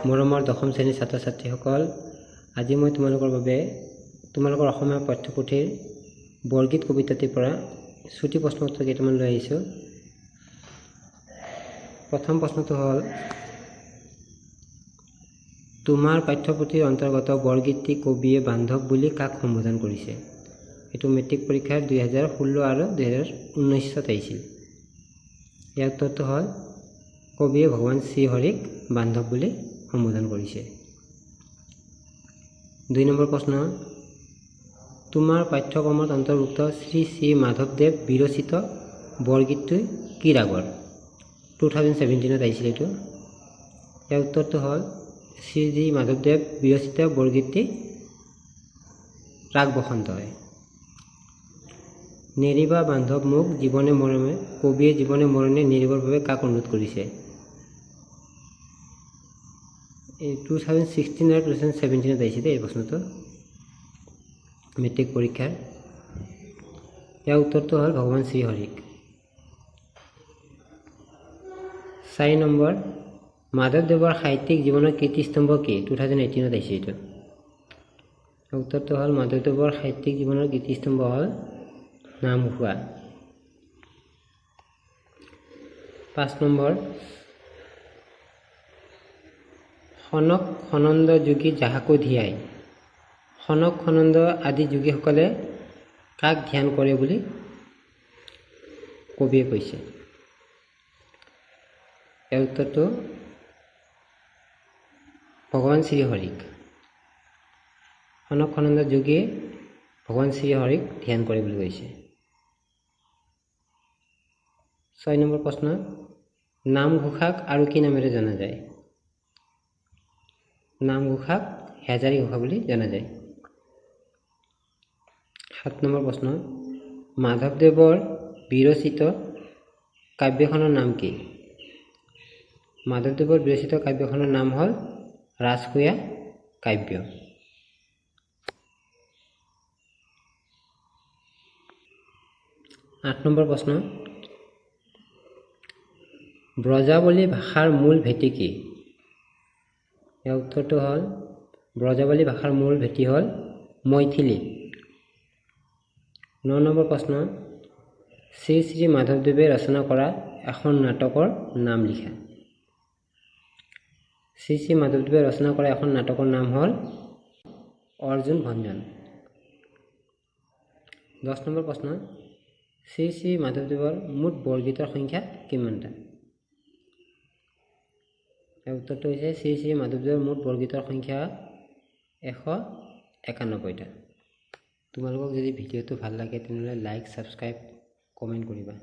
মৰমৰ দশম শ্ৰেণীৰ ছাত্ৰ ছাত্ৰীসকল, আজি মই তোমালোকৰ বাবে তোমালোকৰ অসমীয়া পাঠ্যপুথিৰ বৰগীত কবিতাটিৰ পৰা চুটি প্ৰশ্ন উত্তৰ কেইটামান লৈ আহিছোঁ। প্ৰথম প্ৰশ্নটো হ'ল, তোমাৰ পাঠ্যপুথিৰ অন্তৰ্গত বৰগীতটি কবিয়ে বান্ধৱ বুলি কাক সম্বোধন কৰিছে? এইটো মেট্ৰিক পৰীক্ষাৰ 2016 আৰু 2019ত আহিছিল। ইয়াৰ উত্তৰটো হ'ল, কবিয়ে ভগৱান শ্ৰীহৰিক বান্ধৱ বুলি সম্বোধন কৰিছে। 2 নম্বৰ প্ৰশ্ন, তোমাৰ পাঠ্যক্ৰমত অন্তৰ্ভুক্ত শ্ৰী শ্ৰী মাধৱদেৱ বিৰচিত বৰগীতটো কি ৰাগৰ? 2017ত আহিছিল এইটো। ইয়াৰ উত্তৰটো হ'ল, শ্ৰী শ্ৰী মাধৱদেৱ বিৰচিত বৰগীতটি ৰাগ বসন্ত হয়। নেৰিবা বান্ধৱ মোক জীৱনে মৰণে, কবিয়ে জীৱনে মৰণে নেৰিবৰ বাবে কাক অনুৰোধ কৰিছে? এই 2016 আৰু 2017ত আহিছে দেই এই প্ৰশ্নটো মেট্ৰিক পৰীক্ষাৰ। ইয়াৰ উত্তৰটো হ'ল ভগৱান শ্ৰীহৰিক। 4 নম্বৰ, মাধৱদেৱৰ সাহিত্যিক জীৱনৰ কীৰ্তিস্তম্ভ কি? 2018ত আহিছে এইটো। উত্তৰটো হ'ল, মাধৱদেৱৰ সাহিত্যিক জীৱনৰ কীৰ্তিস্তম্ভ হ'ল নামঘোষা। 5 নম্বৰ, সনক সনন্দ যোগী যাহাকো ধিয়াই, সনক সনন্দ আদি যোগীসকলে কাক ধ্যান কৰে বুলি কবিয়ে কৈছে? ইয়াৰ উত্তৰটো ভগৱান শ্ৰীহৰিক। সনক সনন্দ যোগীয়ে ভগৱান শ্ৰীহৰিক ধ্যান কৰে বুলি কৈছে। 6 নম্বৰ প্ৰশ্ন, নামঘোষাক আৰু কি নামেৰে জনা যায়? নামঘোষাক হেজাৰী ঘোষা বুলি জনা যায়। 7 নম্বৰ প্ৰশ্ন, মাধৱদেৱৰ বিৰচিত কাব্যখনৰ নাম কি? মাধৱদেৱৰ বিৰচিত কাব্যখনৰ নাম হ'ল ৰাজসূয়া কাব্য। 8 নম্বৰ প্ৰশ্ন, ব্ৰজাৱলী ভাষাৰ মূল ভেটি কি? ইয়াৰ উত্তৰটো হ'ল, ব্ৰজাৱলী ভাষাৰ মূল ভেটি হ'ল মৈথিলী। 9 নম্বৰ প্ৰশ্ন, শ্ৰী শ্ৰী মাধৱদেৱে ৰচনা কৰা এখন নাটকৰ নাম লিখা। শ্ৰী শ্ৰী মাধৱদেৱে ৰচনা কৰা এখন নাটকৰ নাম হ'ল অৰ্জুন ভঞ্জন। 10 নম্বৰ প্ৰশ্ন, শ্ৰী শ্ৰী মাধৱদেৱৰ মুঠ বৰগীতৰ সংখ্যা কিমানটা? ইয়াৰ উত্তৰটো হৈছে, শ্ৰী শ্ৰী মাধৱদেৱৰ মুঠ বৰগীতৰ সংখ্যা 191টা। তোমালোকক যদি ভিডিঅ'টো ভাল লাগে তেনেহ'লে লাইক, ছাবস্ক্ৰাইব, কমেণ্ট কৰিবা।